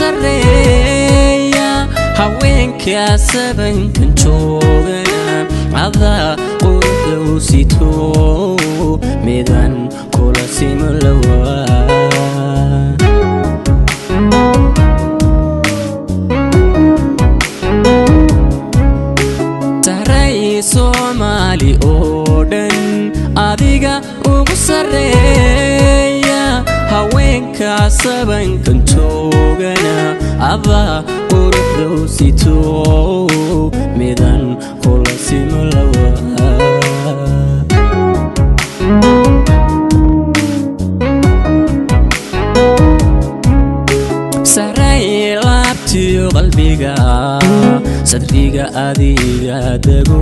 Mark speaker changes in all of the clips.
Speaker 1: Sarreeya haweenka sabankan joogana, adaa quruxda u sito, midan kula simo lawaa. Sahray Soomaali oo dhan adiga ugu sarreeya, haweenka sabankan joogana, adaa quruxda u sito, midan kula simo lawaa. Sahray laabtiyo qalbiga, sadriga adiga dego,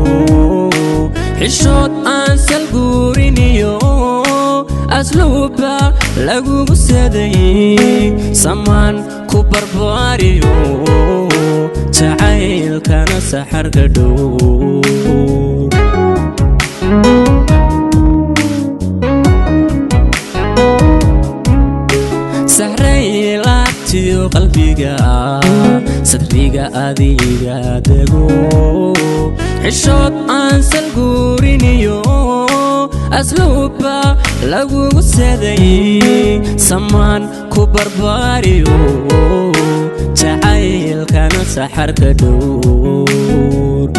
Speaker 1: xishood aan salguuriniyo asluubba lagugu saday, samaan ku barbaariyo jacaylkana saxarka dhow. Sahray laabtiyo qalbiga, sadriga adiga dego, xishood aan salguuriniyo asluubba lagugu saday, samaan ku barbaariyo jacaylkana saxarka dhowr.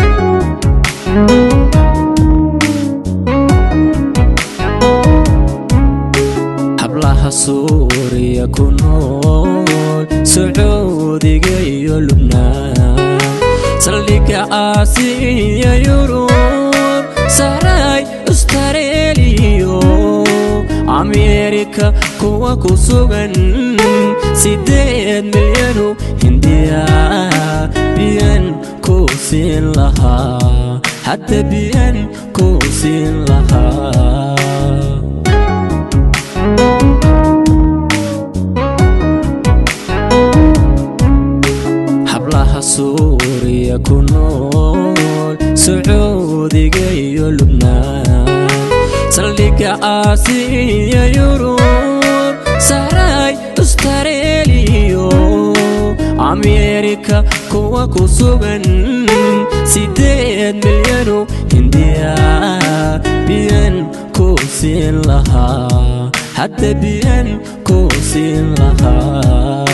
Speaker 1: Hablaha Suuriya ku nool, Sacuudiga iyo Lubnaan, saldhigga Aasiya, Yurub, Sahray Ustareeliyo Ameerika kuwa ku sugan, 8 milyanu Hindiya biyan ku siin lahaa, hadda biyan ku siin lahaa. Hablaha Suuriya ku nool, Sacuudiga iyo Lubnaan, saldhigga Aasiya, Yurub, Sahray Ustareeliyo Ameerika kuwa ku sugan, 8 milyanu Hindiya biyan ku siin lahaa, hadda biyan ku siin lahaa.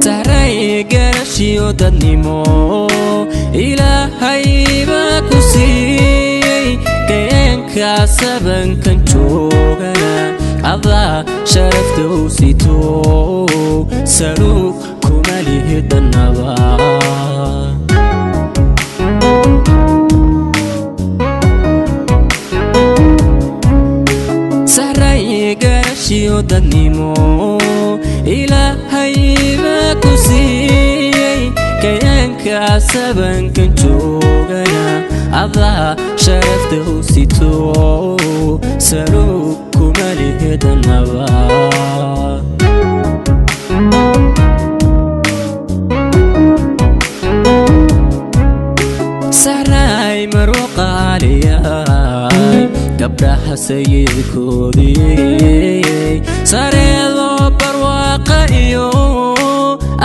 Speaker 1: Sahray garashiyo dadnimo Ilaahay baa ku siiyey, geenka sabankan joogana adaa sharafta u sito, saluug kuma lihi dannaba. Sahray garashiyo dadnimo Ilaahay baa ku siiyey, kayaanka sabankan joogana adaa sharafta u sito, saluug kuma lihi dannaba. Sahray marwo qaaliyay, gabdhaha sayidkoodii, sareedoo barwaaqa iyo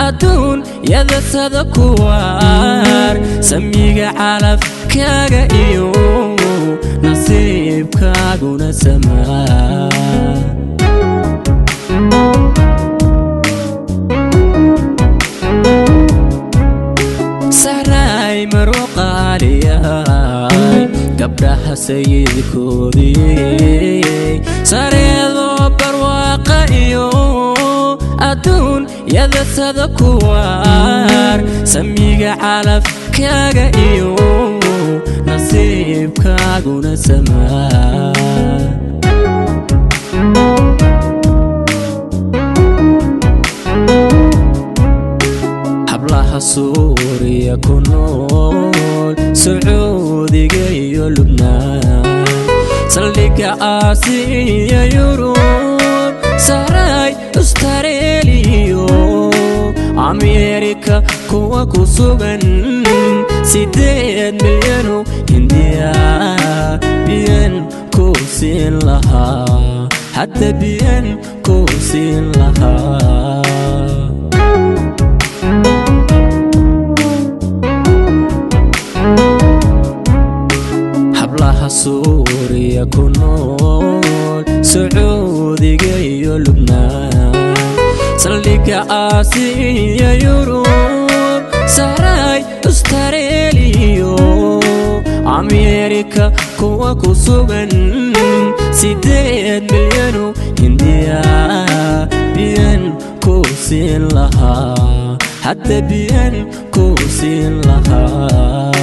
Speaker 1: adduun yadasada kuwaar, samiga calafkaaga iyo nasiibkaaguna samaa. Sahray marwo qaaliyay, gabdhaha sayidkoodii, sareedoo barwaaqa iyo adduun yadasada kuwaar, samiga calafkaaga iyo nasiibkaaguna samaa. Hablaha Suuriya ku nool, Sacuudiga iyo Lubnaan, saldhigga Aasiya, Yurub, saray Ustareeliyo Ameerika kuwa ku sugan, 8 milyanu Hindiya biyan ku siin lahaa, hadda biyan ku siin lahaa. Hablaha Suuriya ku nool, Sacuudiga iyo Lubnaan, saldhigga Aasiya, Yurub, saray Ustareeliyo Ameerika kuwa ku sugan, 8 milyanu Hindiya biyan ku siin lahaa, hadda biyan ku siin lahaa.